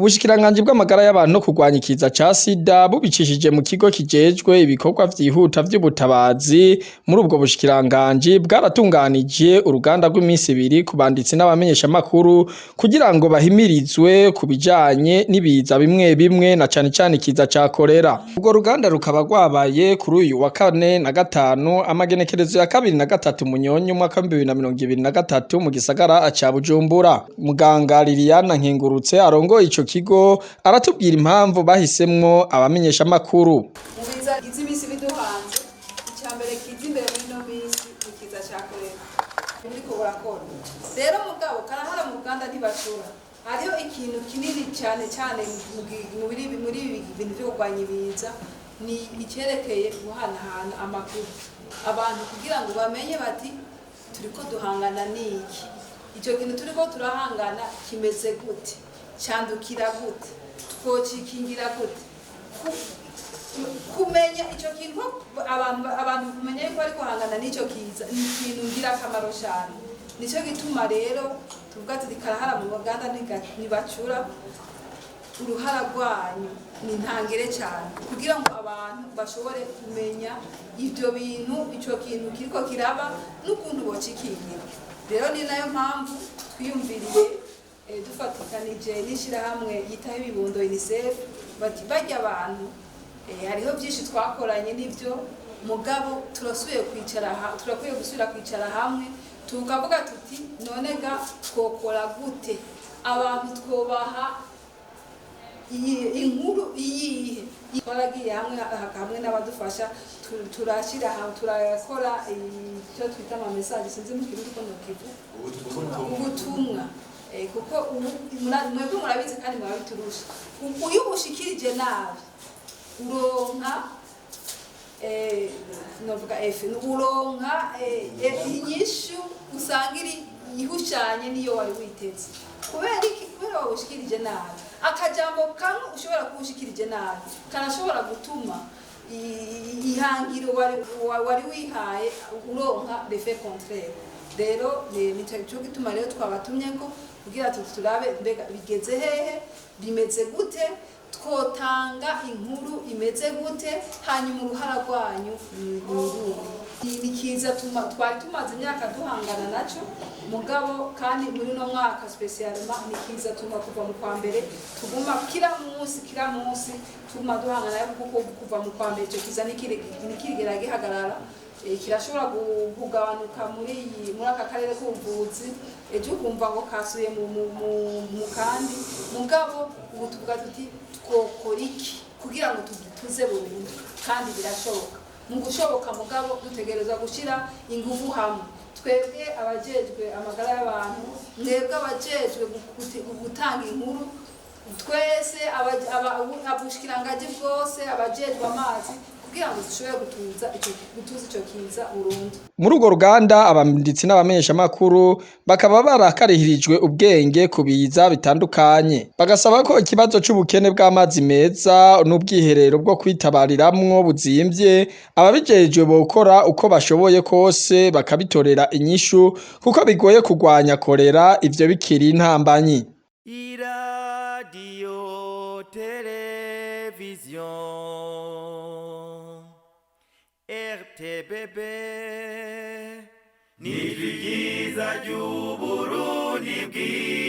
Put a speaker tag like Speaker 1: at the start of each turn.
Speaker 1: Ubushikiranganji bw'amagara y'abantu no kurwanya ikiza ca sida bubicishije mu kigo kijejwe ibikorwa vyihuta vy'ubutabazi muri ubwo bushikiranganji bwaratunganije uruganda rw'iminsi ibiri ku banditsi n'abamenyeshamakuru kugira ngo bahimirizwe ku bijanye n'ibiza bimwe bimwe na cane cane ikiza ca korera. Urwo ruganda rukaba rwabaye kuri uyu wa kane na gatanu, amagenekerezo ya 2 na 3 Munyonyo umwaka w'2023 mu gisagara ca Bujumbura. Muganga Liliana Nkengurutse arongoye ico kigo aratubwira impamvu bahisemwo abamenyeshamakuru.
Speaker 2: Mu biza bigize iminsi biduhanze, icya mbere kiza imbere muri ino minsi ni ikiza cya korera. Buriko burakora rero, mugabo karahara mu ruganda ntibacura. Hariho ikintu kinini cyane cyane muri ibi bintu byo kurwanya ibiza, ni icyerekeye guhanahana amakuru, abantu kugira ngo bamenye bati: "Turiko duhangana n'iki? Icyo kintu turiko turahangana kimeze gute? Cyandukira gute? Twocikingira gute?" Kumenya icyo kintu, abantu kumenya yuko bari guhangana n'icyo kiza, ni ikintu ngirakamaro cyane. Nicyo gituma rero tuvuga tuti: "Karahara mu ruganda ntibacura." Uruhara rwanyu ni ntangere cyane kugira ngo abantu bashobore kumenya ibyo bintu, icyo kintu kiriko kiraba n'ukuntu bocikingira. Rero ni nayo mpamvu twiyumviriye, dufatikanije n'ishyirahamwe yitaho ibibondo UNICEF, bati bajya abantu, hariho byinshi twakoranye n'ibyo, mugabo turasubiye kwicara, turakwiye gusubira kwicara hamwe tukavuga tuti: "None ga twokora gute? Abantu twobaha iyi inkuru iyihe?" Twaragiye hamwe n'abadufasha, turashyira hamwe, turakora icyo twita ama message, sinzi mu Kirundi ko nokivuga, ubutumwa. Kuko ubu mwebwe murabizi kandi murabiturusha. Iyo ubushikirije nabi uronka, novuga efe, uronka inyishu usanga iri ihushanye niyo wari witeze. Kubera iki? Kubera wawushikirije nabi. Akajambo kamwe ushobora kuwushikirije nabi karashobora gutuma ihangiro wari wihaye uronka l'effet contraire. Rero ni cyo gituma rero twabatumye ko kugira tuti turabe mbega bigeze hehe, bimeze gute, twotanga inkuru imeze gute, hanyuma uruhara rwanyu ni uruhe? Ni kiza twari tumaze imyaka duhangana naco, mugabo kandi muri no mwaka spécialement ni kiza tuma kuva mu kwa mbere tuguma kila munsi tuguma duhangana nayo, kuko kuva mu kwa mbere ico kiza ntikirigera gihagarara. Kirashobora kugabanuka muri aka karere k'ubuvuzi, ejo ukumva ngo kasuye mu kandi. Mugabo ubu tuvuga tuti: "Twokora iki kugira ngo tugituze burundu?" Kandi birashoboka mu gushoboka, mugabo dutegerezwa gushyira ingufu hamwe, twebwe abajejwe amagara y'abantu, mwebwe abajejwe gutanga inkuru, twese ubushikiranganji bwose, abajejwe amazi, kugira ngo dushobore gutuza ico kiza burundu.
Speaker 1: Muri urwo ruganda, abanditsi n'abamenyeshamakuru bakaba barakarihirijwe ubwenge ku biza bitandukanye, bagasaba ko ikibazo c'ubukene bw'amazi meza n'ubwiherero bwo kwitabariramwo buzimvye, ababijejwe bokora uko bashoboye kose bakabitorera inyishu, kuko bigoye kurwanya korera ivyo bikiri intambanyi.
Speaker 3: Iradiyo televiziyo RTBB ni ryiza ry'Uburundi bwiza.